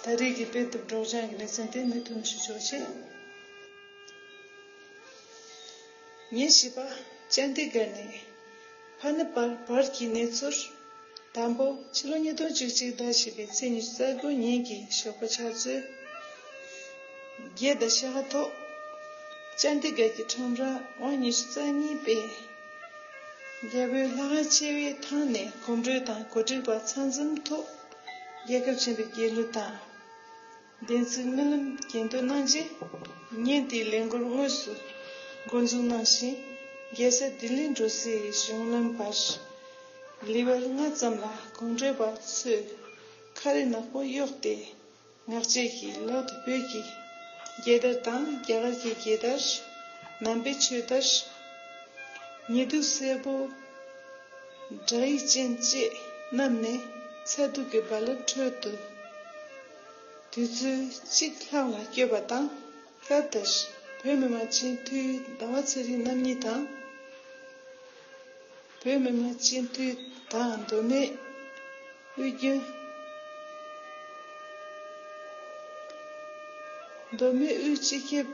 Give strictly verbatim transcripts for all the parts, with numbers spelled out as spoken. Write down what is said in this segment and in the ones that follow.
ད་རེས་ཀྱི་དཔེ་དེབ་སྒྲོག་སྦྱང་གི་ལེ་ཚན་དེ་མུ་མཐུད་ནས་ཞུ་ཆོག་ཆེད། ཉིན་བཞི་པ། ཅན་དི་གར་ནས་ཕ་ནི་བར་བར་གྱི་གནས་ཚུལ། དང་པོ། ཕྱི་ལོ་ཉིས་སྟོང་བཅུ་གཅིག་ཟླ་བཞི་པའི་ཚེས་ཉི་ཤུ་རྩ་དགུ་ཉིན་གྱི་ཞོགས་པ་ཆུ་ཚོད་བརྒྱད་དང་ཕྱེད་ཀ་ཐོག་ཅན་དི་གར་གྱི་ཁྲོམ་ར་དབང་ཉི་ཤུ་རྩ་གཉིས་པའི་རྒྱལ་པོའི་ལྷ་ཁང་ཆེ་བའི་ཐང་ནས་གོམ་བགྲོད་དང་གོ་སྒྲིག་པ་ཚང་འཛོམས་ཐོག་རྒྱལ་ཁབ་ཆེན་པོའི་རྒྱལ་གླུ་དང་། བདེན་ཚིག་སྨོན་ལམ་གྱེན་ལྟོས་གནང་རྗེས། ཉིན་དེའི་ལས་འགུལ་དངོས་སུ་འགོ་འཛུགས་གནང་ཞིང་། རྒྱལ་ས་ལྡི་ལིར་འགྲོ་སའི་གཞུང་ལམ་བར་ལེ་ཝར་ལྔ་ཙམ་ལ་གོམ་བགྲོད་པ་ཚོས་ཁ་རས་ནག་པོ་གཡོགས་ཏེ། ངག་བཅད་ཀྱི་ལག་ཏུ་བོད་ཀྱི་རྒྱལ་དར་དང་རྒྱ་གར་གྱི་རྒྱལ་དར། ནང་པའི་ཆོས་དར། ཉི་གདུགས་སེར་པོ། བྲག་ཡིག་ཅན་བཅས་བསྣམས་ནས་མཚར་སྡུག་གི་རྦ་རླབས་ཁྲོད་དུ། དུས་ཚོད་གཅིག་ལྷག་ལ་བསྐྱོད་པ་དང་། སྐབས་དེར་བོད་མི་མང་སྤྱི་འཐུས་ཟླ་བ་ཚེ་རིང་རྣམ་གཉིས་དང་། བོད་མི་མང་སྤྱི་འཐུས་དང་མདོ་སྨད་དབུས་རྒྱུན། མདོ་སྨད་དབུས་སྤྱི་ཁྱབ་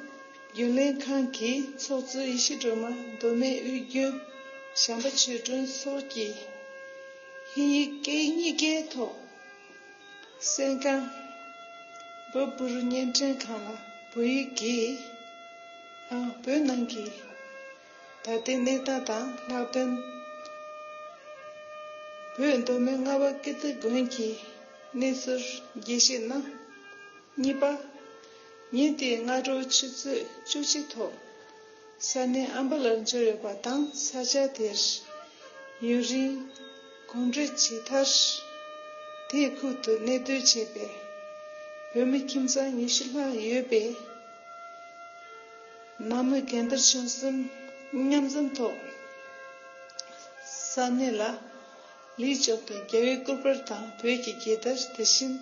རྒྱུན་ལས་ཁང་གི་ཚོགས་གཙོ་ཡེ་ཤེས་སྒྲོལ་མ། མདོ་སྨད་དབུས་རྒྱུན་བྱམས་པ་ཆོས་སྒྲོན་སོགས་ཀྱིས་ཧིན་ཡིག་སྐད་ཡིག་གཉིས་ཀའི་ཐོག་གསན་ཁང་། བོད་བུ་རུ་བརྙན་འཕྲིན་ཁང་ལ་བོད་ཡིག་གིས། ཨ། བོད་ནང་གི་ད་ལྟའི་གནས་སྟངས་དང་ལྷག་དོན། བོད་མདོ་སྨད་རྔ་བ་ཀིརྟི་དགོན་གྱི་གནས་ཚུལ་རྒྱས་བཤད་གནང་། གཉིས་པ། ཉིན་དེའི་སྔ་དྲོ་ཆུ་ཚོད་བཅུ་གཅིག་ཐོག་ས་གནས་ཨམ་བ་ལར་འབྱོར་ཡོད་པ་དང་། ས་ཆ་དེར་ཡུན་རིང་གོམ་བགྲོད་བྱས་མཐར། དེའི་ཁུལ་དུ་གནས་སྡོད་བྱས་པའི་བོད་མི་ཁྱིམ་ཚང་ཉི་ཤུ་ལྷག་ཡོད་པས། ནང་མི་རྒན་དར་ཆུང་གསུམ་མཉམ་འཛོམས་ཐོག་ས་གནས་ལ་ལི་ཅོག་དང་རྒྱལ་བའི་སྐུ་པར་དང་བོད་ཀྱི་རྒྱལ་དར། དེ་བཞིན་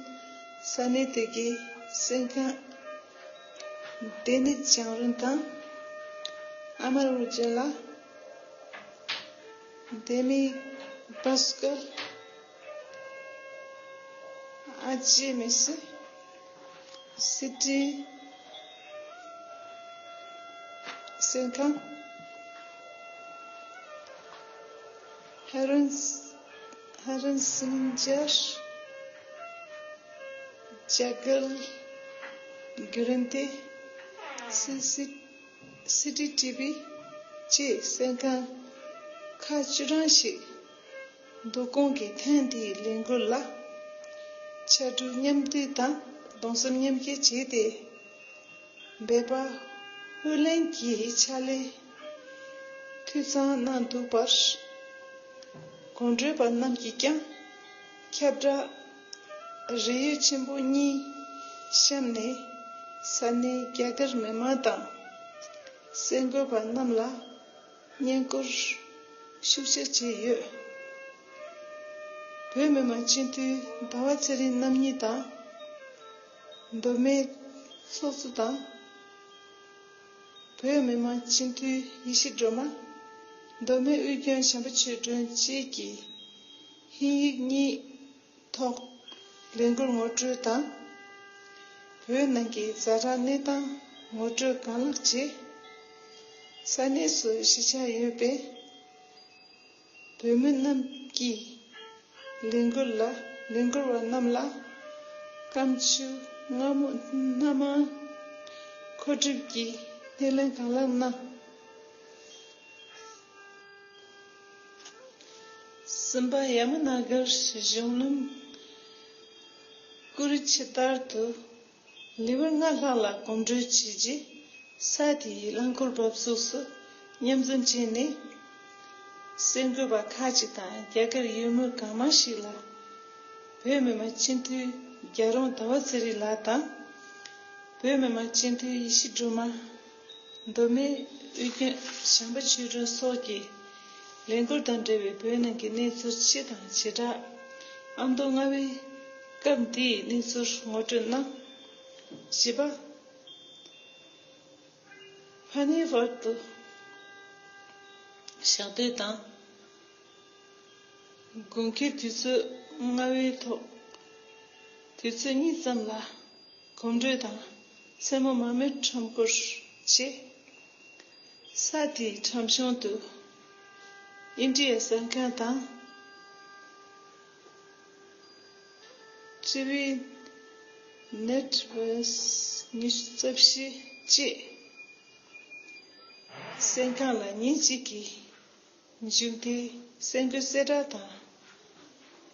ས་གནས་དེ་གའི་གསན་ཁང་ལྡེ་ནེ་བྱང་རུང་དང་ཨ་མར་ཨུ་ཇ་ལ། ལྡེ་མིག་བྷ་སྐར། ཨ་ཇེ་མེ་སི། སི་ཏི་གསན་ཁང་། ཧ་རན་ཧ་རན་སིན་ཇར། ཇ་གལ་གུ་རན་ཏེ། སི་སི་སི་ཏི་ཊི་བི་བཅས་གསན་ཁང་ཁག་བཅུ་གྲངས་ཤིག་བསྡུ་སྐོང་གིས་ཐེངས་འདིའི་ལས་འགུལ་ལ་ཕྱར་གྲུ་མཉམ་འདེགས་དང་གདུང་སེམས་མཉམ་སྐྱེད་བྱས་ཏེ། འབད་པ་ཧུར་ལེན་གྱིས་ཕྱག་ལས་འཐུས་ཚང་གནང་འདུག་པར། གོམ་བགྲོད་པ་རྣམས་ཀྱིས་ཀྱང་ཁྱབ་བསྒྲགས་རས་ཡོལ་ཆེན་པོ་གཉིས་བཤམས་ནས་ས་གནས་རྒྱ་གར་མི་མང་དང་གསར་འགོད་པ་རྣམས་ལ་བསྙེན་བཀུར་ཤུགས་ཆེ་བྱས་ཡོད། བོད་མི་མང་སྤྱི་འཐུས་ཟླ་བ་ཚེ་རིང་རྣམ་གཉིས་དང་། མདོ་སྨད་ཚོགས་གཙོ་དང་། བོད་མི་མང་སྤྱི་འཐུས་ཡེ་ཤེས་སྒྲོལ་མ། མདོ་སྨད་དབུས་རྒྱུན་བྱམས་པ་ཆོས་སྒྲོན་བཅས་ཀྱིས་ཧིན་ཡིག་གཉིས་ཐོག་ལས་འགུལ་ངོ་སྤྲོད་དང་། བོད་ནང་གི་ཛ་དྲག་གནས་སྟངས་ངོ་སྤྲོད་གང་ལེགས་བྱས། ས་གནས་སུ་གཞིས་ཆགས་ཡོད་པའི་བོད་མི་རྣམས་ཀྱིས་ལས་འགུལ་ལ་ལས་འགུལ་བ་རྣམས་ལ་སྐམ་ཆུ་མངར་མོ་སྣ་མང་མཁོ་སྒྲུབ་ཀྱིས་སྣེ་ལེན་གང་ལེགས་གནང་། སུམ་པ། ཡ་མུ་ན་གར་གཞུང་ལམ་ཀུ་རུ་ཆི་ཏར་དུ་ལེ་ཝར་ལྔ་ལྷག་ལ་གོམ་བགྲོད་བྱས་རྗེས། ས་དེའི་རླངས་འཁོར་འབབ་ཚུགས་སུ་མཉམ་འཛོམས་བྱས་ནས། གསར་འགོད་པ་ཁག་ཅིག་དང་རྒྱ་གར་ཡུལ་མི་གང་མང་ཞིག་ལ། བོད་མི་མང་སྤྱི་འཐུས་རྒྱལ་རོང་ཟླ་བ་ཚེ་རིང་ལགས་དང་། བོད་མི་མང་སྤྱི་འཐུས་ཡེ་ཤེས་སྒྲོལ་མ། མདོ་སྨད་དབུས་རྒྱུན་བྱམས་པ་ཆོས་སྒྲོན་སོགས་ཀྱིས་ལས་འགུལ་དང་འབྲེལ་བའི་བོད་ནང་གི་གནས་ཚུལ་སྤྱི་དང་བྱེ་བྲག་ཨ་མདོ་རྔ་བའི་སྐབས་འདིའི་གནས་ཚུལ་ངོ་སྤྲོད་གནང་། བཞི་པ། ཕ་ནིའི་བར་དུ་ཞག་སྡོད་དང་། དགུན་ཁའི་དུས་ཚོད་སྔ་བའི་ཐོག་དུས་ཚོད་གཉིས་ཙམ་ལ། གོམ་བགྲོད་དང་མཚན་མོ་མ་རྨོས་ཁྲོམ་སྐོར་བྱས། ས་དེའི་ཁྲོམ་གཤོང་དུ་ཨིན་ཌི་ཡ་གསན་མཁན་དང་ཊི་ཝི་ནེཊ་ཝརཀ་ཉི་ཤུ་རྩ་བཞི་བཅས་གསན་མཁན་ལ་ཉིན་གཅིག་གི་མཇུག་མཐའི་གསར་འགོད་གསལ་བསྒྲགས་དང་།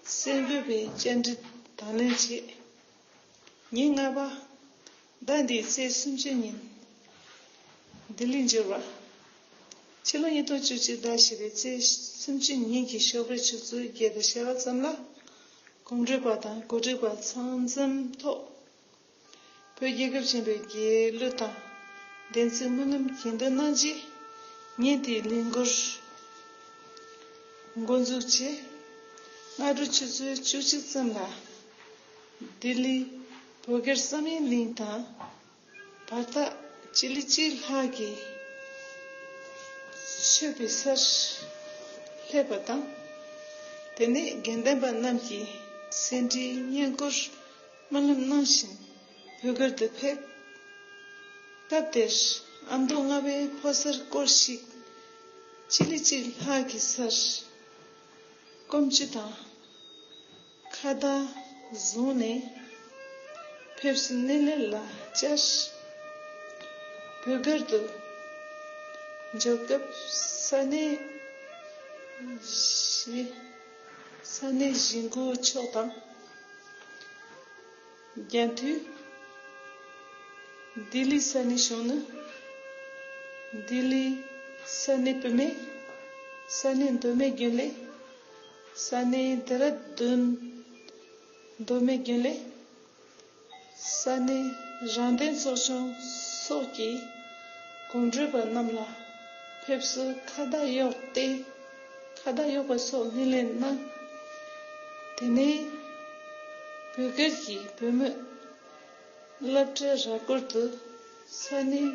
གསར་འགོད་པའི་བཅར་འདྲི་དང་ལེན་བྱས། ཉིན་ལྔ་པ། ཟླ་འདིའི་ཚེས་སུམ་ཅུ་ཉིན་ལྡི་ལི་འབྱོར་བ། ཕྱི་ལོ་ཉིས་སྟོང་བཅུ་གཅིག་ཟླ་བཞི་པའི་ཚེས་སུམ་ཅུ་ཉིན་གྱི་ཞོགས་པའི་ཆུ་ཚོད་བརྒྱད་དང་ཕྱེད་ཀ་ཙམ་ལ། གོམ་བགྲོད་པ་དང་གོ་སྒྲིག་པ་ཚང་འཛོམས་ཐོག་བོད་རྒྱལ་ཁབ་ཆེན་པོའི་རྒྱལ་གླུ་དང་བདེན་ཚིག་སྨོན་ལམ་གྱེན་ལྡན་གནང་རྗེས། ཉིན་དེའི་ལས་འགུལ་འགོ་འཛུགས་བྱས། སྔ་དྲོ་ཆུ་ཚོད་བཅུ་གཅིག་ཙམ་ལ་ལྡི་ལི་བོད་སྒར་བསམ་ཡས་གླིང་དང་བར་ཐག་སྤྱི་ལེ་གཅིག་ལྷག་གི་ཆོད་པའི་སར་སླེབས་པ་དང་། དེ་ནས་དགེ་ལྡན་པ་རྣམས་ཀྱིས་སེ་འབྲས་བསྙེན་བཀུར་སྨོན་ལམ་གནང་བཞིན་བོད་སྒར་དུ་ཕེབས། སྐབས་དེར་ཨ་མདོ་རྔ་བའི་ཕོ་གསར་སྐོར་ཞིག་སྤྱི་ལེ་གཅིག་ལྷག་གི་སར་སྐོམ་ཆུ་དང་ཁ་བརྡ་བཟུང་ནས་ཕེབས་བསུ་སྣེ་ལེན་ལ་བཅར། བོད་སྒར་དུ་འབྱོར་སྐབས་ས་གནས་གཞི་ས་གནས་གཞིས་འགོ་མཆོག་དང་། རྒྱ་མཐུད། ལྡི་ལི་ས་གནས་གཞོན་ནུ། ལྡི་ལི་ས་གནས་བུད་མེད། ས་གནས་མདོ་སྨད་རྒྱུན་ལས། ས་གནས་ལྡེ་ར་ལྡུན་མདོ་སྨད་རྒྱུན་ལས། ས་གནས་རང་བདེན་ཚོགས་ཆུང་སོགས་ཀྱི་གོམ་བགྲོད་པ་རྣམས་ལ་ཕེབས་བསུ་ཁ་བརྡ་གཡོགས་ཏེ། ཁ་བརྡ་གཡོགས་པ་སོགས་སྣེ་ལེན་གནང་། དེ་ནས་བོད་སྒར་གྱི་བུད་མེད་སློབ་གྲྭའི་ར་སྐོར་དུ་ས་གནས་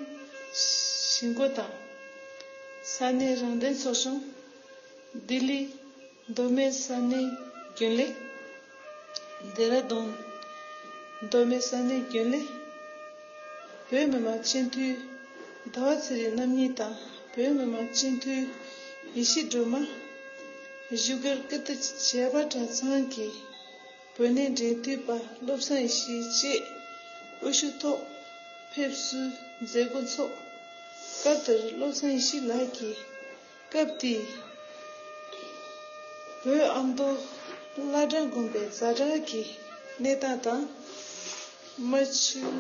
གཞིས་འགོ་དང་། ས་གནས་རང་བདེན་ཚོགས་ཆུང་། ལྡི་ལི་མདོ་སྨད་ས་གནས་རྒྱུན་ལས། ལྡེ་ར་ལྡུན་མདོ་སྨད་ས་གནས་རྒྱུན་ལས། བོད་མི་མང་སྤྱི་འཐུས་ཟླ་བ་ཚེ་རིང་རྣམ་གཉིས་དང་། བོད་མི་མང་སྤྱི་འཐུས་ཡེ་ཤེས་སྒྲོལ་མ། བཞུགས་སྒར་ཀིརྟི་བྱེས་པ་གྲྭ་ཚང་གི་བོད་གནས་འབྲེལ་མཐུད་པ་བློ་བཟང་ཡེ་ཤེས་བཅས་དབུ་བཞུགས་ཐོག་ཕེབས་བསུའི་མཛད་སྒོ་འཚོགས། སྐབས་དེར་བློ་བཟང་ཡེ་ཤེས་ལགས་ཀྱིས། སྐབས་དེའི་བོད་ཨ་མདོ་བླ་བྲང་དགོན་པའི་ཛ་དྲག་གི་གནས་སྟངས་དང་། རྨ་ཆུ།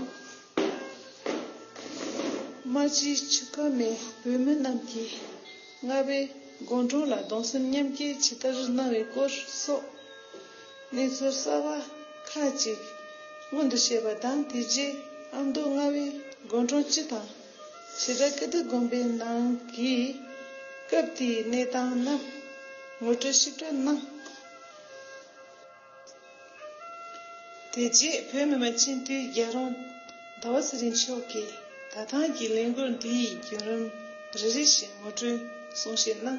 རྨ་ཆུའི་ཆུ་ཁ་མའི་བོད་མི་རྣམས་ཀྱིས་རྔ་བའི་དགུང་གྲངས་ལ་གདུང་སེམས་མཉམ་སྐྱེད་ཇི་ལྟར་གནང་བའི་སྐོར་སོགས་གནས་ཚུལ་གསར་བ་ཁག་ཅིག་སྔོན་དུ་བཤད་པ་དང་། དེ་རྗེས་ཨ་མདོ་རྔ་བའི་དགུང་གྲངས་སྤྱི་དང་། བྱེ་བྲག་ཀིརྟི་དགོན་པའི་ནང་གི་སྐབས་དེའི་གནས་སྟངས་རྣམས་ངོ་སྤྲོད་ཞིབ་ཕྲ་གནང་། དེ་རྗེས་བོད་མི་མང་སྤྱི་འཐུས་རྒྱལ་རོང་ཟླ་བ་ཚེ་རིང་མཆོག་གིས་ད་ཐེངས་ཀྱི་ལས་འགུལ་འདིའི་བརྒྱུད་རིམ་རེ་རེ་བཞིན་ངོ་སྤྲོད་གསུང་བཤད་གནང་།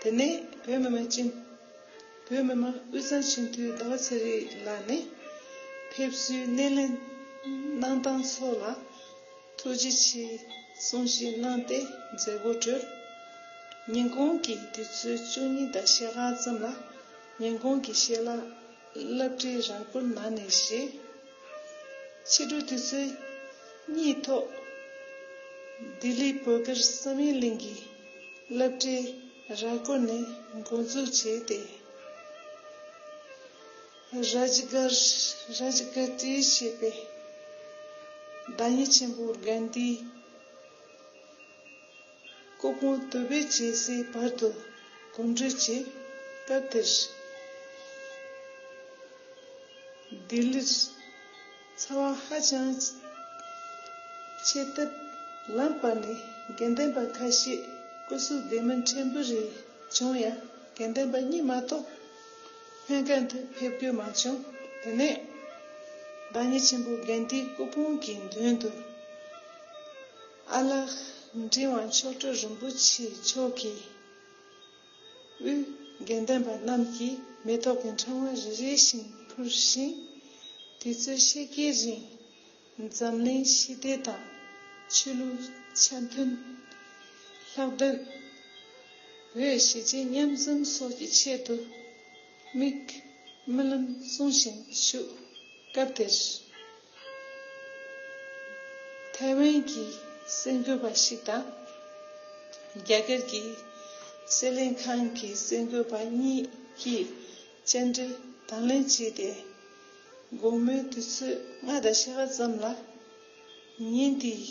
དེ་ནས་བོད་མི་མང་སྤྱི། བོད་མི་མང་དབུས་གཙང་སྤྱི་འཐུས་ཟླ་བ་ཚེ་རིང་ལགས་ནས་ཕེབས་བསུའི་སྣེ་ལེན་གནང་སྟངས་སོགས་ལ་ཐུགས་རྗེ་ཆེའི་གསུང་བཤད་གནང་སྟེ་མཛད་སྒོ་གྲོལ། ཉིན་གུང་གི་དུས་ཚོད་བཅུ་གཉིས་དང་ཕྱེད་ཀ་ཙམ་ལ་ཉིན་གུང་གི་ཞལ་ལག་སློབ་གྲྭའི་ར་སྐོར་ནང་ནས་བཞེས། ཕྱི་དྲོ་དུས་ཚོད་གཉིས་ཐོག་ལྡི་ལི་བོད་སྒར་བསམ་ཡས་གླིང་གི་སློབ་གྲྭའི་ར་སྐོར་ནས་འགོ་འཛུགས་བྱས་ཏེ། རཱཇ་གར་རཱཇ་གར་ཊི་ཞེས་པའི་བདག་ཉིད་ཆེན་པོ་གྷན་དྷིའི་སྐུ་ཕུང་དུད་འབུད་བྱེད་སའི་བར་དུ་གོམ་བགྲོད་བྱས། སྐབས་དེར་ལྡི་ལིར་ཚ་བ་ཧ་ཅང་ཆེ་སྟབས། ལམ་བར་ནས་དགེ་ལྡན་པ་ཁ་ཤས་སྐུ་གཟུགས་བདེ་མིན་ཕྲན་བུ་རེ་བྱུང་ཡང་། དགེ་ལྡན་པ་གཉིས་མ་གཏོགས་སྨན་ཁང་དུ་ཕེབས་རྒྱུ་མ་བྱུང་། དེ་ནས་བདག་ཉིད་ཆེན་པོ་གྷན་དྷིའི་སྐུ་ཕུང་གི་མདུན་དུ་ཨ་ལགས་མགྲིན་དབང་མཆོག་སྤྲུལ་རིན་པོ་ཆེ་མཆོག་གིས། དབུས་དགེ་ལྡན་པ་རྣམས་ཀྱིས་མེ་ཏོག་གི་ཕྲེང་བ་རེ་རེ་བཞིན་ཕུལ་ཞིང་། དུས་ཚོད་ཕྱེད་ཀའི་རིང་ འཛམ་གླིང་ཞི་བདེ་དང་ཆོས་ལུགས་འཆམ་མཐུན། ལྷག་དོན་བོད་གཞིས་བྱེས་མཉམ་འཛོམས་སོགས་ཀྱི་ཆེད་དུ་དམིགས་སྨོན་ལམ་གསུང་བཞིན་བཞུགས། སྐབས་དེར་ཐའེ་ཝན་གྱི་གསར་འགོད་པ་ཞིག་དང་རྒྱ་གར་གྱི་གསེར་གླིང་ཁང་གི་གསར་འགོད་པ་གཉིས་ཀྱིས་བཅར་འདྲི་དང་ལེན་བྱས་ཏེ། དགོང་མོའི་དུས་ཚོད་ལྔ་དང་ཕྱེད་ཀ་ཙམ་ལ་ཉིན་དེའི་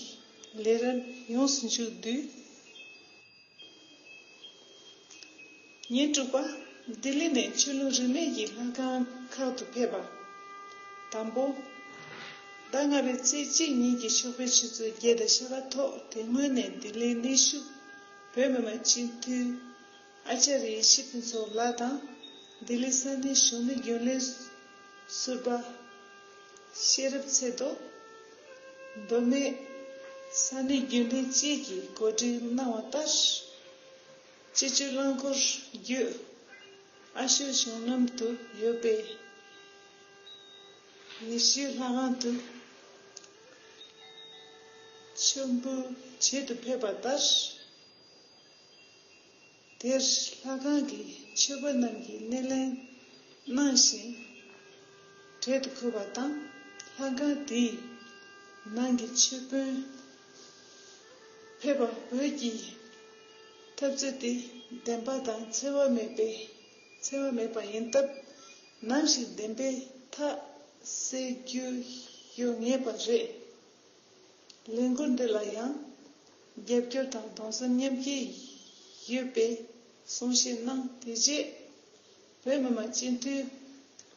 ལས་རིམ་ཡོངས་སུ་མཇུག་བསྡུས། ཉིན་དྲུག་པ། ལྡི་ལི་ནས་ཆོས་ལུགས་རིས་མེད་ཀྱི་ལྷ་ཁང་ཁག་ཏུ་ཕེབས་པ། དང་པོ། ཟླ་ལྔ་པའི་ཚེས་གཅིག་ཉིན་གྱི་ཞོགས་པའི་ཆུ་ཚོད་བརྒྱད་དང་ཕྱེད་ཀ་ཐོག་དེ་སྔོན་ནས་ལྡི་ལིའི་གནས་བཞུགས་བོད་མི་མང་སྤྱི་འཐུས་ཨ་ཅཱརྱ་ཡེ་ཤེས་ཕུན་ཚོགས་ལགས་དང་། ལྡི་ལི་ས་གནས་གཞོན་ནུ་རྒྱུན་ལས་ཟུར་པ་ཤེས་རབ་ཚེ་རྡོ། མདོ་སྨད་ས་གནས་རྒྱུན་ལས་བཅས་ཀྱིས་གོ་སྒྲིག་གནང་བ་ལྟར། སྤྱི་སྤྱོད་རླངས་འཁོར་བརྒྱུད་ཨ་ཤོག་གཞུང་ལམ་དུ་ཡོད་པའི་ཡེ་ཤེས་ལྷ་ཁང་དུ་མཆོད་འབུལ་བྱེད་དུ་ཕེབས་པ་ལྟར། དེར་ལྷ་ཁང་གི་མཆོད་པ་རྣམས་ཀྱིས་སྣེ་ལེན་གནང་ཞིང་གྲལ་དུ་འཁོད་པ་དང་། ལྷ་ཁང་དེའི་ནང་གི་མཆོད་དཔོན་ཕེབས་པ་བོད་ཀྱི་འཐབ་རྩོད་དེ་བདེན་པ་དང་འཚེ་བ་མེད་པའི་འཚེ་བ་མེད་པ་ཡིན་སྟབས། ནམ་ཞིག་བདེན་པའི་མཐའ་གསལ་རྒྱུ་ཡོད་ངེས་པ་རེད། ལས་འགུལ་འདི་ལ་ཡང་རྒྱབ་སྐྱོར་དང་གདུང་སེམས་མཉམ་སྐྱེད་ཡོད་པའི་གསུང་བཤད་གནང་། དེ་རྗེས་བོད་མི་མང་སྤྱི་འཐུས།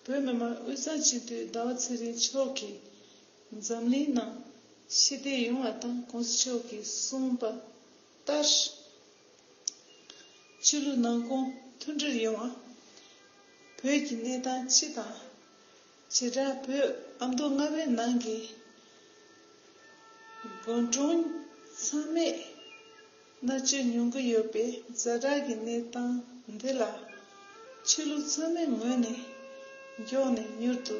བོད་མི་མང་དབུས་གཙང་སྤྱི་འཐུས་ཟླ་བ་ཚེ་རིང་མཆོག་གིས་འཛམ་གླིང་ནང་ཞི་བདེ་ཡོང་བ་དང་། གོང་ས་མཆོག་གིས་གསུངས་པ་ལྟར། ཆོས་ལུགས་ནང་ཁོངས་མཐུན་སྒྲིལ་ཡོང་བ། བོད་ཀྱི་གནས་སྟངས་སྤྱི་དང་། བྱེ་བྲག་བོད་ཨ་མདོ་རྔ་བའི་ནང་གི་དགོན་གྲོང་ཚང་མས་མནར་གཅོད་མྱོང་གི་ཡོད་པའི་ཛ་དྲག་གི་གནས་སྟངས་འདི་ལ། ཆོས་ལུགས་ཚང་མའི་ངོས་ནས་མགྱོགས་ནས་མྱུར་དུ་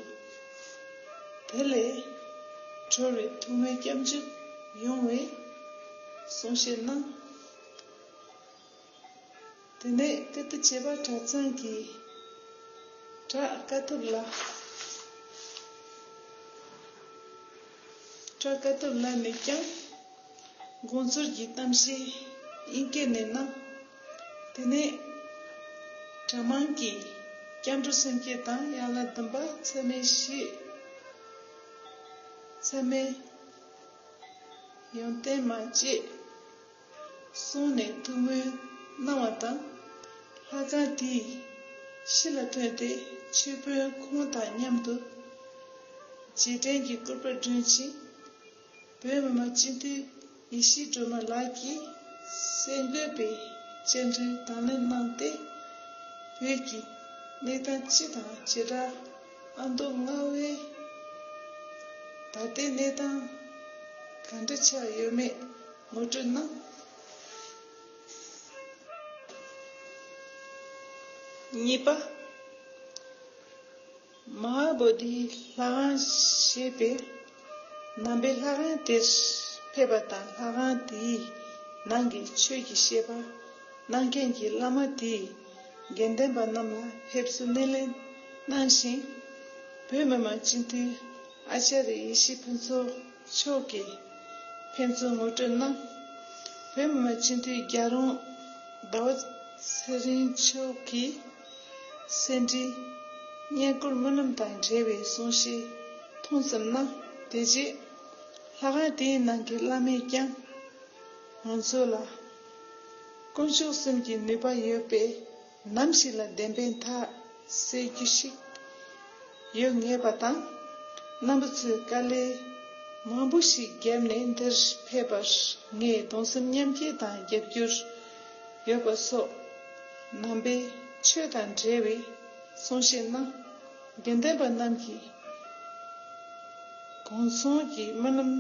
དེ་ལས་གྲོལ་བའི་ཐུགས་སྨོན་སྐྱབས་འཇུག་ཡོང་བའི་གསུང་བཤད་གནང་། དེ་ནས་ཀིརྟི་བྱེས་པ་གྲྭ་ཚང་གི་གྲྭ་བཀའ་ཐུབ་ལགས། གྲྭ་བཀའ་ཐུབ་ལགས་ནས་ཀྱང་དགོངས་ཚུལ་གྱི་གཏམ་བཤད་དབྱིན་སྐད་ནས་གནང་། དེ་ནས་གྲྭ་མང་གིས་སྐྱབས་འགྲོ་སེམས་བསྐྱེད་དང་ཡན་ལག་བདུན་པ་ཚད་མེད་བཞི། ཚད་མེད་ཡོན་ཏན་མ་བཅས་གསུངས་ནས་ཐུགས་སྨོན་གནང་བ་དང་། ལྷ་ཁང་དེའི་ཕྱི་ལ་ཐོན་ཏེ་མཆོད་དཔོན་ཁོང་དང་མཉམ་དུ་རྗེས་དྲན་གྱི་སྐུ་པར་སྒྲོན་ཅིང་། བོད་མི་མང་སྤྱི་འཐུས་ཡེ་ཤེས་སྒྲོལ་མ་ལགས་ཀྱིས་གསར་འགོད་པའི་བཅར་འདྲིར་དང་ལེན་གནང་སྟེ། བོད་ཀྱི་གནས་སྟངས་སྤྱི་དང་། བྱེ་བྲག་ཨ་མདོ་རྔ་བའི་ད་ལྟའི་གནས་སྟངས་ག་འདྲ་ཆགས་ཡོད་མེད་ངོ་སྤྲོད་གནང་། གཉིས་པ། མ་ཧཱ་བོ་དྷིའི་ལྷ་ཁང་ཞེས་པའི་ནང་པའི་ལྷ་ཁང་དེར་ཕེབས་པ་དང་། ལྷ་ཁང་དེའི་ནང་གི་ཆོས་ཀྱི་བཤད་པ་གནང་མཁན་གྱི་བླ་མ་དེས་དགེ་འདུན་པ་རྣམས་ལ་ཕེབས་བསུ་སྣེ་ལེན་གནང་ཞིང་། བོད་མི་མང་སྤྱི་འཐུས་ཨ་ཅཱརྱ་ཡེ་ཤེས་ཕུན་ཚོགས་མཆོག་གིས་ཕན་ཚུན་ངོ་སྤྲོད་གནང་། བོད་མི་མང་སྤྱི་འཐུས་རྒྱལ་རོང་ཟླ་བ་ཚེ་རིང་མཆོག་གིས་གསེར་ཁྲིའི་བསྙེན་བཀུར་སྨོན་ལམ་དང་འབྲེལ་བའི་གསུང་བཤད་ཐུང་ཙམ་གནང་། དེ་རྗེས་ལྷ་ཁང་དེའི་ནང་གི་བླ་མས་ཀྱང་ང་ཚོ་ལ་དཀོན་མཆོག་གསུམ་གྱི་ནུས་པ་ཡོད་པས། ནམ་ཞིག་ལ་བདེན་པའི་མཐའ་གསལ་རྒྱུ་ཞིག་ཡོད་ངེས་པ་དང་། རྣམ་པ་ཚོས་དཀའ་ལས་མང་པོ་ཞིག་བརྒྱབ་ནས་འདིར་ཕེབས་པར་ངས་གདུང་སེམས་མཉམ་སྐྱེད་དང་རྒྱབ་སྐྱོར་ཡོད་པ་སོགས། ནང་པའི་ཆོས་དང་འབྲེལ་བའི་གསུང་བཤད་གནང་། དགེ་འདུན་པ་རྣམས་ཀྱིས་དགོངས་ཚོམས་ཀྱི་སྨོན་ལམ་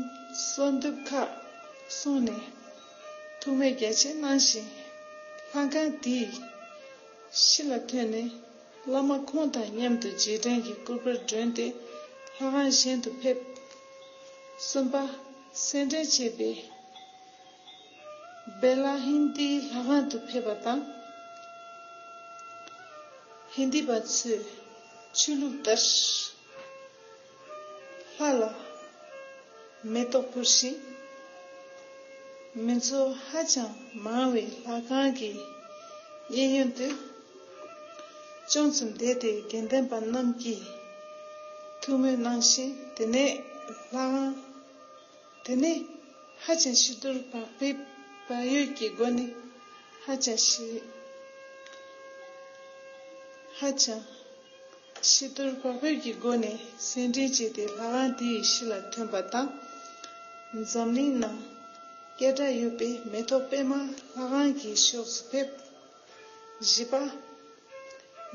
གསོལ་འདེབས་ཁག་གསུངས་ནས་ཐུགས་སྨོན་རྒྱ་ཆེ་གནང་ཞིང་། ལྷ་ཁང་དེའི་ཕྱི་ལ་ཐོན་ནས་བླ་མ་ཁོང་དང་མཉམ་དུ་རྗེས་དྲན་གྱི་སྐུ་པར་སྒྲོན་ཏེ་ལྷ་ཁང་གཞན་དུ་ཕེབས། གསུམ་པ། སེར་འབྲེང་བྱེད་པའི་བེ་ལ་ཧིན་དིའི་ལྷ་ཁང་དུ་ཕེབས་པ་དང་། ཧིན་དི་པ་ཚོས་ཆོས་ལུགས་ལྟར་ལྷ་ལ་མེ་ཏོག་ཕུལ་ཞིང་། མི་ཚོགས་ཧ་ཅང་མང་བའི་ལྷ་ཁང་གི་གཡས་གཡོན་དུ་ཅུང་ཙམ་བསྡད་དེ། དགེ་འདུན་པ་རྣམས་ཀྱིས་ཐུགས་སྨོན་གནང་ཞིང་། དེ་ནས་ལྷ་ཁང་དེ་ནས་ཧ་ཅང་ཕྱི་དོར་བག་ཕེབས་བག་ཡོད་ཀྱི་སྒོ་ནས། ཧ་ཅང་ཕྱི་ཧ་ཅང་ཕྱི་དོར་བག་ཕེབས་ཀྱི་སྒོ་ནས་སེར་འབྲེང་བྱས་ཏེ་ལྷ་ཁང་དེའི་ཕྱི་ལ་ཐོན་པ་དང་། འཛམ་གླིང་ནང་སྐད་གྲགས་ཡོད་པའི་མེ་ཏོག་པད་མ་ལྷ་ཁང་གི་ཕྱོགས་སུ་ཕེབས། བཞི་པ།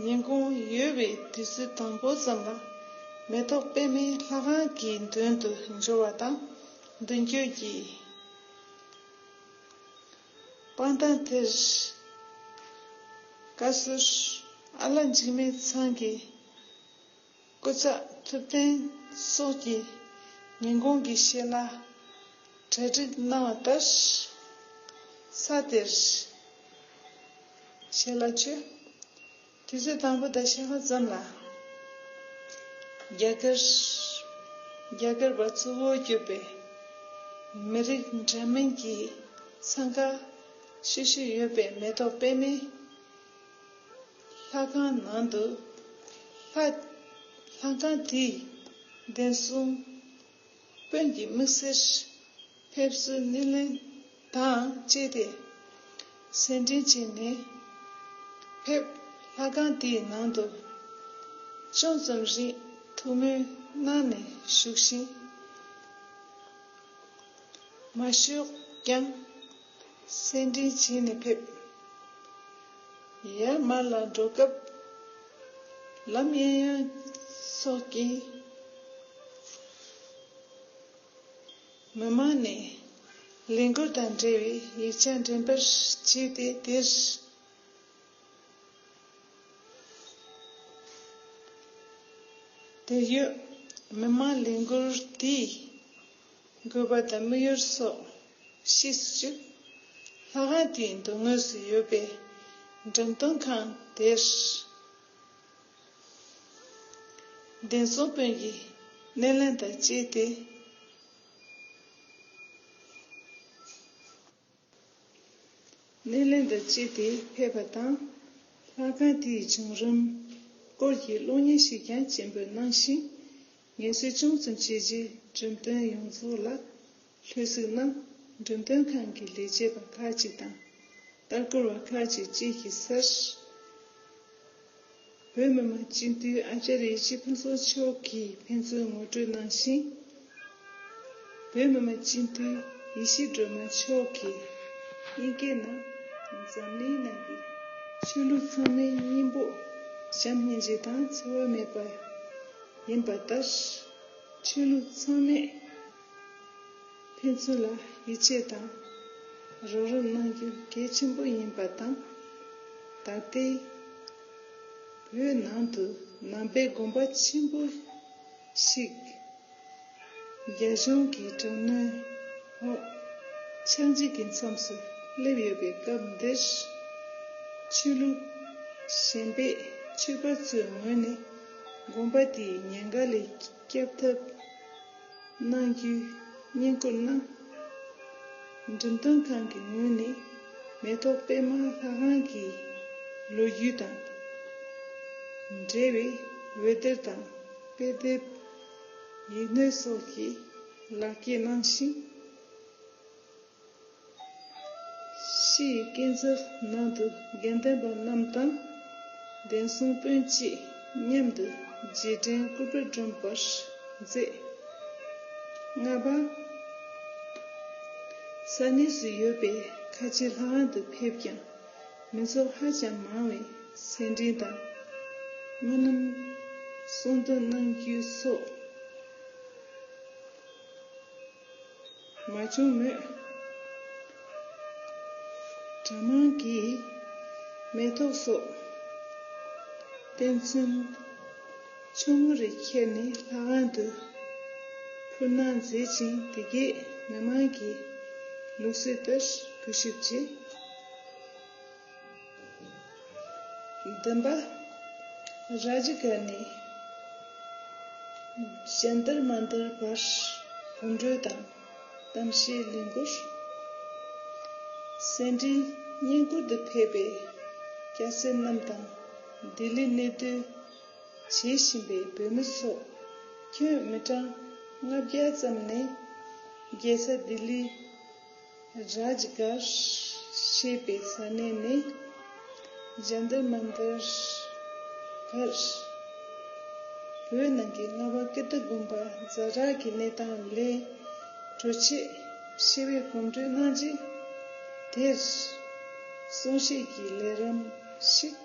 ཉིན་གུང་ཡོལ་བའི་དུས་ཚོད་དང་པོ་ཙམ་ལ་མེ་ཏོག་པད་མའི་ལྷ་ཁང་གི་མདུན་དུ་འབྱོར་བ་དང་། མདུན་སྐྱོད་ཀྱི་དཔང་རྟགས་དེར་བཀའ་ཟུར་ཨ་ལྷ་འཇིགས་མེད་ཚང་གི་སྐུ་ཚབ་ཐུབ་བསྟན་སོགས་ཀྱིས་ཉིན་གུང་གི་ཞལ་ལག་གྲ་སྒྲིག་གནང་བ་ལྟར། ས་དེར་ཞལ་ལག་མཆོད། དུས་ཚོད་དང་པོ་དང་ཕྱེད་ཀ་ཙམ་ལ་རྒྱ་གར་རྒྱ་གར་པ་གཙོ་བོར་གྱུར་པའི་མི་རིགས་འདྲ་མིན་གྱི་འཚང་ཁ་ཤིག་ཤིག་ཡོད་པའི་མེ་ཏོག་པད་མའི་ལྷ་ཁང་ནང་དུ། ལྷ་ལྷ་ཁང་དེའི་གདན་སྲུང་དཔོན་གྱིས་དམིགས་བསལ་ཕེབས་བསུའི་སྣེ་ལེན་དང་བཅས་ཏེ། སེར་འབྲེང་བྱས་ནས་ཕེབས། ལྷ་ཁང་དེའི་ནང་དུ་ཅུང་ཙམ་རིང་ཐུགས་སྨོན་གནང་ནས་བཞུགས་ཤིང་། མ་ཞུགས་ཀྱང་སེར་འབྲེང་བྱས་ནས་ཕེབས། ཡར་མར་ལ་འགྲོ་སྐབས་ལམ་གཡས་གཡོན་སོགས་ཀྱི་མི་མང་ནས་ལས་འགུལ་དང་འབྲེལ་བའི་ཡིག་ཆ་འགྲེམས་སྤེལ་བྱས་ཏེ། དེར་དེར་ཡོད་མི་མང་ལས་འགུལ་དེའི་དགོས་པ་དང་དམིགས་ཡུལ་སོགས་ཤེས་སུ་བཅུག་ལྷ་ཁང་དེའི་མདུན་ངོས་སུ་ཡོད་པའི་འགྲེམས་སྟོན་ཁང་དེར་གདན་སྲུང་དཔོན་གྱིས་སྣེ་ལེན་དང་བཅས་ཏེ། སྣེ་ལེན་དང་བཅས་ཏེ་ཕེབས་པ་དང་། ལྷ་ཁང་དེའི་བྱུང་རིམ་སྐོར་གྱི་གློག་བརྙན་ཞིག་ཀྱང་སྤྱན་འབུལ་གནང་ཞིང་། ངལ་གསོ་ཅུང་ཙམ་བྱས་རྗེས་འགྲེམས་སྟོན་ཡོངས་རྫོགས་ལ་ལྷུག་གཟིགས་གནང་། འགྲེམས་སྟོན་ཁང་གི་ལས་བྱེད་པ་ཁག་ཅིག་དང་ལྟ་སྐོར་བ་ཁག་ཅིག་བཅས་ཀྱི་སར། བོད་མི་མང་སྤྱི་འཐུས་ཨ་ཙརྱ་ཡེ་ཤེས་ཕུན་ཚོགས་མཆོག་གིས་ཕན་ཚུན་ངོ་སྤྲོད་གནང་ཞིང་། བོད་མི་མང་སྤྱི་འཐུས་ཡེ་ཤེས་སྒྲོལ་མ་མཆོག་གིས་དབྱིན་སྐད་ནང་། འཛམ་གླིང་ནང་གི་ཆོས་ལུགས་ཚང་མའི་སྙིང་པོ་བྱམས་སྙིང་རྗེ་དང་འཚེ་བ་མེད་པ་ཡིན་པ་ལྟར། ཆོས་ལུགས་ཚང་མས་ཕན་ཚུན་ལ་ཡིད་ཆེས་དང་རོགས་རམ་གནང་རྒྱུ་གལ་ཆེན་པོ་ཡིན་པ་དང་། ད་ལྟའི་བོད་ནང་དུ་ནང་པའི་དགོན་པ་ཆེན་པོ་ཞིག་རྒྱ་གཞུང་གི་དྲག་གནོན་འོག་ཆག་འཇིག་གི་མཚམས་སུ་སླེབས་ཡོད་པའི་སྐབས་འདིར། ཆོས་ལུགས་གཞན་པའི་ཆོས་པ་ཚོའི་ངོས་ནས་དགོན་པ་དེའི་ཉེན་ཁ་ལས་སྐྱོབ་ཐབས་གནང་རྒྱུའི་བསྙེན་བཀུར་གནང་། འགྲེམས་སྟོན་ཁང་གི་ངོས་ནས་མེ་ཏོག་པད་མ་ལྷ་ཁང་གི་ལོ་རྒྱུས་དང་འབྲེལ་བའི་འོད་སྡེར་དང་དཔེ་དེབ། ཡིག་སྣོད་སོགས་ཀྱི་ལག་འཁྱེར་གནང་ཞིང་། ཕྱིའི་སྐས་འཛེག་ནང་དུ་དགེ་འདུན་པ་རྣམས་དང་། གདན་སྲུང་དཔོན་བཅས་མཉམ་དུ་རྗེས་དྲན་སྐུ་པར་སྒྲོན་པར་མཛད། ལྔ་པ། ས་གནས་སུ་ཡོད་པའི་ཁ་ཆེ་ལྷ་ཁང་དུ་ཕེབས་ཀྱང་། མི་ཚོགས་ཧ་ཅང་མང་བས་སེར་འབྲེང་དང་སྨོན་ལམ་གསུང་འདོན་གནང་རྒྱུ་སོགས་མ་བྱུང་མོད། གྲྭ་མང་གིས་མེ་ཏོག་སོགས་རྟེན་མཚན་ཆུང་ངུ་རེ་ཁྱེར་ནས་ལྷ་ཁང་དུ། ཕུར་གནང་མཛད་ཅིང་། དེ་གའི་མི་མང་གི་ལུགས་སྲོལ་ལྟར་གུས་ཞབས་བྱས། བདུན་པ། རཱ་ཇི་གར་ནས་ཇན་ཏར་མན་ཏར་བར་གོམ་བགྲོད་དང་གཏམ་བཤད་ལས་འགུལ། སེ་འབྲས་བསྙེན་བཀུར་དུ་ཕེབས་པའི་སྐྱ་སེར་རྣམས་དང་། ལྡི་ལི་གནས་སྡོད་བྱེད་བཞིན་པའི་བོད་མི་སོགས་ཁྱོན་མི་གྲངས་ལྔ་བརྒྱ་ཙམ་ནས་རྒྱལ་ས་ལྡི་ལི། རཱཇ་གར་ཞེས་པའི་ས་གནས་ནས་ཇན་ཏར་མན་ཏར་བར་བོད་ནང་གི་རྔ་བ་ཀིརྟི་དགོན་པ་ཛ་དྲག་གི་གནས་སྟངས་ལས་གྲོལ་ཆེད་ཞི་བའི་གོམ་བགྲོད་གནང་རྗེས། དེར་གསུང་བཤད་ཀྱི་ལས་རིམ་ཞིག་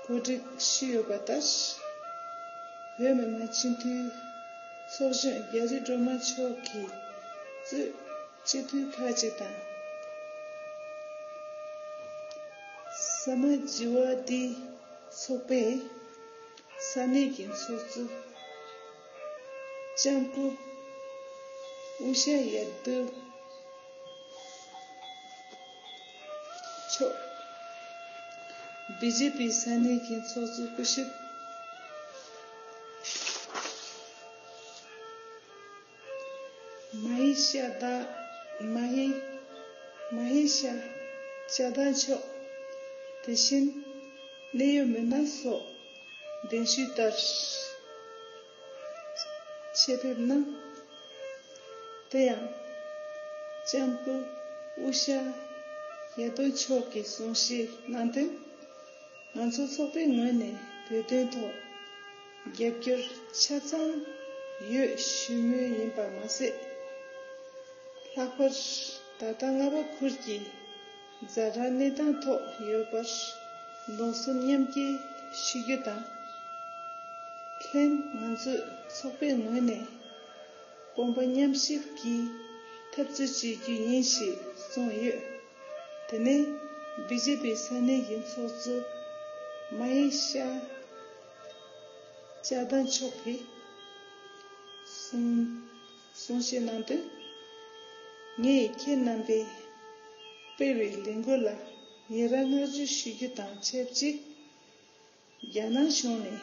གོ་སྒྲིག་ཞུས་ཡོད་པ་ལྟར། བོད་མི་མང་སྤྱི་འཐུས་ཚོགས་གཞོན་རྒྱ་རི་སྒྲོལ་མ་མཆོག་གིས་གཙོས་སྤྱི་འཐུས་ཁག་ཅིག་དང་། ས་མ་ཇི་བ་དི་ཚོགས་པའི་ས་གནས་ཀྱི་ཚོགས་གཙོ་ལྕམ་སྐུ་ཨུ་ཤ་ཡ་དུ་མཆོག་བི་ཇེ་པི་ས་གནས་ཀྱི་ཚོགས་གཙོ་སྐུ་ཞབས་མ་ཧེ་ཤ་དཱ། མ་ཧེ། མ་ཧེ་ཤ་ཅ་དཱ་མཆོག་དེ་བཞིན་གནད་ཡོད་མི་སྣ་སོགས་གདན་ཞུས་ལྟར་ཆེད་ཕེབས་གནང་། དེ་ཡང་ལྕམ་སྐུ་ཨུ་ཤ་ཡ་དོ་མཆོག་གིས་གསུང་བཤད་གནང་དོན། ང་ཚོ་ཚོགས་པའི་ངོས་ནས་བོད་དོན་ཐོག་རྒྱབ་སྐྱོར་ཆ་ཚང་ཡོད་ཞུ་མུས་ཡིན་པ་མ་ཟད། ལྷག་པར་ད་ལྟ་རྔ་བ་ཁུལ་གྱི་ཛ་དྲག་གནས་སྟངས་ཐོག་ཡོད་པར་གདུང་སེམས་མཉམ་སྐྱེད་ཞུ་རྒྱུ་དང་། ལྷན་ང་ཚོས་ཚོགས་པའི་ངོས་ནས་དཔུང་པ་མཉམ་གཤིབ་ཀྱིས་འཐབ་རྩོད་བྱེད་རྒྱུ་ཡིན་ཞེས་གསུངས་ཡོད། དེ་ནས་བི་ཇེ་པི་ས་གནས་ཀྱི་ཚོགས་གཙོ་མ་ཧེ་ཤ་ཅ་དཱ་མཆོག་གིས་གསུང་གསུང་བཤད་གནང་དོན། ངས་ཁྱེད་རྣམ་པས་སྤེལ་བའི་ལས་འགུལ་ལ་ཡི་རང་བསྔགས་བརྗོད་ཞུ་རྒྱུ་དང་ཆབས་ཅིག་རྒྱ་ནག་གཞུང་ནས་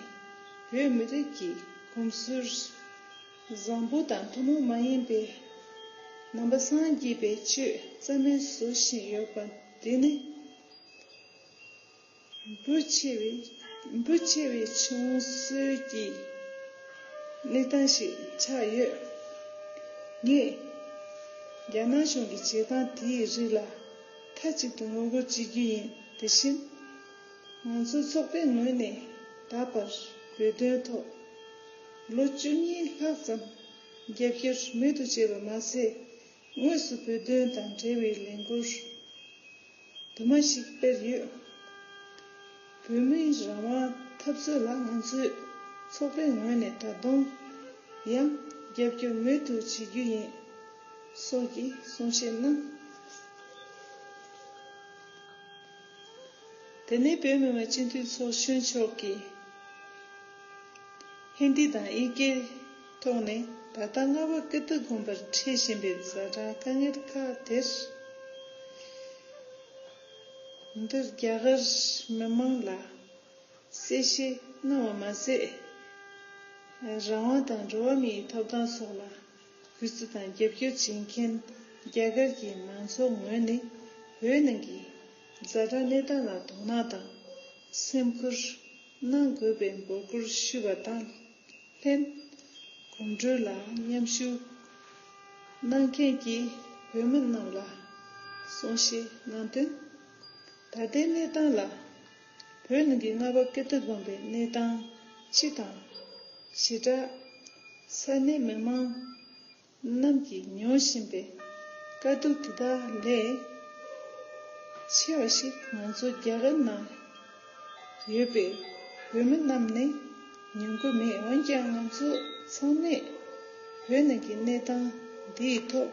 བོད་མི་རིགས་ཀྱི་གོམས་སྲོལ་བཟང་པོ་དང་ཐུན་མོང་མ་ཡིན་པའི་ནང་པ་སངས་རྒྱས་པའི་ཆོས་རྩ་མེད་བཟོ་བཞིན་ཡོད་པ་འདི་ནི། འབུ་ཆེ་བའི་འབུ་ཆེ་བའི་ཆུང་སྲོལ་གྱི་གནས་སྟངས་ཤིག་ཆགས་ཡོད། ངས་རྒྱ་ནག་གཞུང་གི་བྱེད་སྟངས་དེའི་རིགས་ལ་མཐའ་གཅིག་ཏུ་ངོ་རྒོལ་བྱེད་རྒྱུ་ཡིན། དེ་བཞིན་ང་ཚོའི་ཚོགས་པའི་ངོས་ནས་ད་བར་བོད་དོན་ཐོག་ལོ་བཅུ་གཉིས་ལྷག་ཙམ་རྒྱབ་སྐྱོར་མུ་མཐུད་བྱས་པ་མ་ཟད། དངོས་སུ་བོད་དོན་དང་འབྲེལ་བའི་ལས་འགུལ་དུ་མ་ཞིག་སྤེལ་ཡོད། བོད་མིའི་རང་དབང་འཐབ་རྩོད་ལ་ང་ཚོའི་ཚོགས་པའི་ངོས་ནས་ད་དུང་ཡང་རྒྱབ་སྐྱོར་མུ་མཐུད་བྱེད་རྒྱུ་ཡིན་སོགས་ཀྱི་གསུང་བཤད་གནང་། དེ་ནས་བོད་མི་མང་སྤྱི་འཐུས་ཚོགས་གཞོན་མཆོག་གིས་ཧིན་དི་དང་ཨིན་སྐད་ཐོག་ནས་ད་ལྟ་རྔ་བ་ཀིརྟི་དགོན་པར་འཕྲད་བཞིན་པའི་ཛ་དྲག་དཀའ་ངལ་ཁག་དེར། འདིར་རྒྱ་གར་མི་མང་ལ་གསལ་བཤད་གནང་བ་མ་ཟད། རང་དབང་དང་འགྲོ་བ་མིའི་ཐོབ་ཐང་སོགས་ལ་གུས་བརྩི་དང་རྒྱབ་སྐྱོར་བྱེད་མཁན་རྒྱ་གར་གྱི་མང་ཚོགས་ངོས་ནས་བོད་ནང་གི་ཛ་དྲག་གནས་སྟངས་ལ་དོ་སྣང་དང་སེམས་ཁུར་གནང་དགོས་པའི་འབོད་སྐུལ་ཞུས་པ་དང་ལྷན། གོམ་བགྲོད་ལ་མཉམ་ཞུགས་གནང་མཁན་གྱི་བོད་མི་རྣམས་ལ་གསུང་བཤད་གནང་དོན། ད་ལྟའི་གནས་སྟངས་ལ་བོད་ནང་གི་རྔ་བ་ཀིརྟི་དགོན་པའི་གནས་སྟངས་སྤྱི་དང་། ཞེ་དྲག་ས་གནས་མི་མང་རྣམས་ཀྱིས་མྱོང་བཞིན་པའི་དཀའ་སྡུག་དེ་དག་ལས་ཆེ་བ་ཞིག་ང་ཚོ་རྒྱ་གར་ནང་ཡོད་པའི་བོད་མི་རྣམས་ནས་མྱོང་གི་མེད། འོན་ཀྱང་ང་ཚོ་ཚང་མས་བོད་ནང་གི་གནས་སྟངས་འདིའི་ཐོག་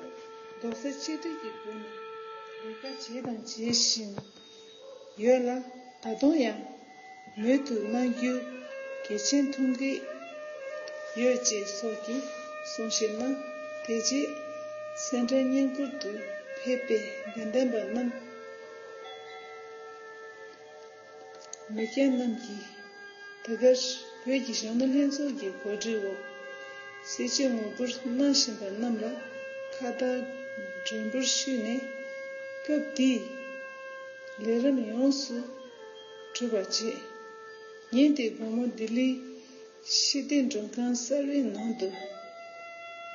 རྡོག་རྩ་གཅིག་སྒྲིལ་གྱི་སྒོ་ནས་ལས་ཀ་བྱས་དང་བྱེད་བཞིན་ཡོད་ལ། ད་དུང་ཡང་མུ་མཐུད་གནང་རྒྱུ་གལ་ཆེན་མཐོང་གི་ཡོད་ཅེས་སོགས་ཀྱི་ གསུངས་ཤིང་གནང་། དེ་རྗེས་སེ་འབྲས་བསྙེན་བཀུར་དུ་ཕེབས་པའི་དགེ་འདུན་པ་རྣམས། མི་རྒན་རྣམས་ཀྱིས་དེ་གར་བོད་ཀྱི་གཞོན་ནུ་ལྷན་ཚོགས་ཀྱི་གོ་སྒྲིག་འོག་གསེར་ཕྱེ་ངོ་རྒོལ་གནང་བཞིན་པ་རྣམས་ལ་ཁ་བཏགས་མགྲོན་འབོར་ཞུས་ནས་སྐབས་དེའི་ལས་རིམ་ཡོངས་སུ་གྲུབ་པ་བྱས། ཉིན་དེའི་དགོང་མོ་ལྡི་ལིའི་ཤེས་ལྡན་མགྲོན་ཁང་གསར་བའི་ནང་དུ་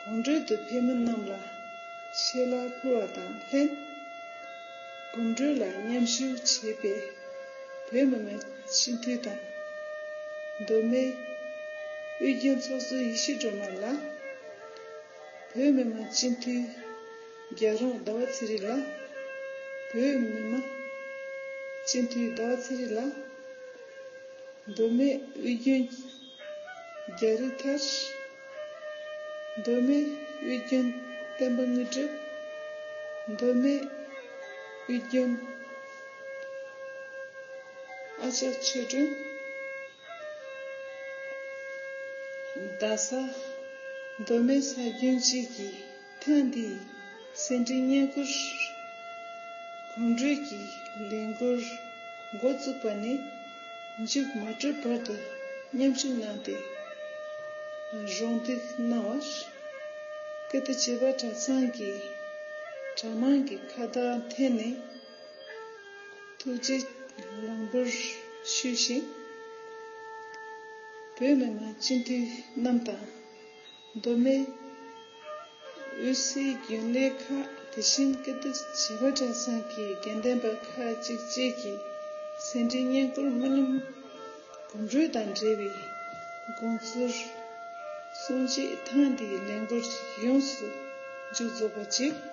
གོམ་བགྲོད་དུ་ཕེབས་མི་རྣམས་ལ་ཆད་ལྷག་ཕུལ་བ་དང་ལྷན། གོམ་བགྲོད་ལ་མཉམ་ཞུགས་བྱས་པའི་བོད་མི་མང་སྤྱི་འཐུས་དང་། མདོ་སྨད་དབུས་རྒྱུན་ཚོགས་གཙོ་ཡེ་ཤེས་སྒྲོལ་མ་ལགས། བོད་མི་མང་སྤྱི་འཐུས་རྒྱལ་རོང་ཟླ་བ་ཚེ་རིང་ལགས། བོད་མི་མང་སྤྱི་འཐུས་ཟླ་བ་ཚེ་རིང་ལགས། མདོ་སྨད་དབུས་རྒྱུན་རྒྱ་རི་ཐར། མདོ་སྨད་དབུས་རྒྱུན་བསྟན་པ་དངོས་གྲུབ། མདོ་སྨད་དབུས་རྒྱུན་ཨ་ཅག་ཆོས་སྒྲོན། རྡ་ས་མདོ་སྨད་ས་རྒྱུན་བཅས་ཀྱིས་ཐེངས་འདིའི་སེ་འབྲས་བསྙེན་བཀུར་གོམ་བགྲོད་ཀྱི་ལས་འགུལ་འགོ་བཙུགས་པ་ནས་མཇུག་མ་གྲུབ་བར་དུ་མཉམ་ཞུགས་གནང་སྟེ་རོགས་འདེགས་གནང་བར་ཀིརྟི་བྱེས་པ་གྲྭ་ཚང་གི་གྲྭ་མང་གི་ཁ་བཏགས་འཐེན་ནས་ཐུགས་རྗེ་ལམ་འབུལ་ཞུས་ཤིང་། བོད་མི་མང་སྤྱི་འཐུས་རྣམས་དང་། མདོ་སྨད་དབུས་སའི་རྒྱུན་ལས་ཁག་དེ་བཞིན་ཀིརྟི་བྱེས་པ་གྲྭ་ཚང་གི་དགེ་འདུན་པ་ཁག་ཅིག་བཅས་ཀྱིས་སེ་འབྲས་བསྙེན་བཀུར་སྨོན་ལམ་གོམ་བགྲོད་དང་འབྲེལ་བའི་དགོངས་ཚུལ་གསུང་བྱས། ཐེངས་འདིའི་ལས་འགུལ་ཡོངས་སུ་མཇུག་རྫོགས་པ་བྱས།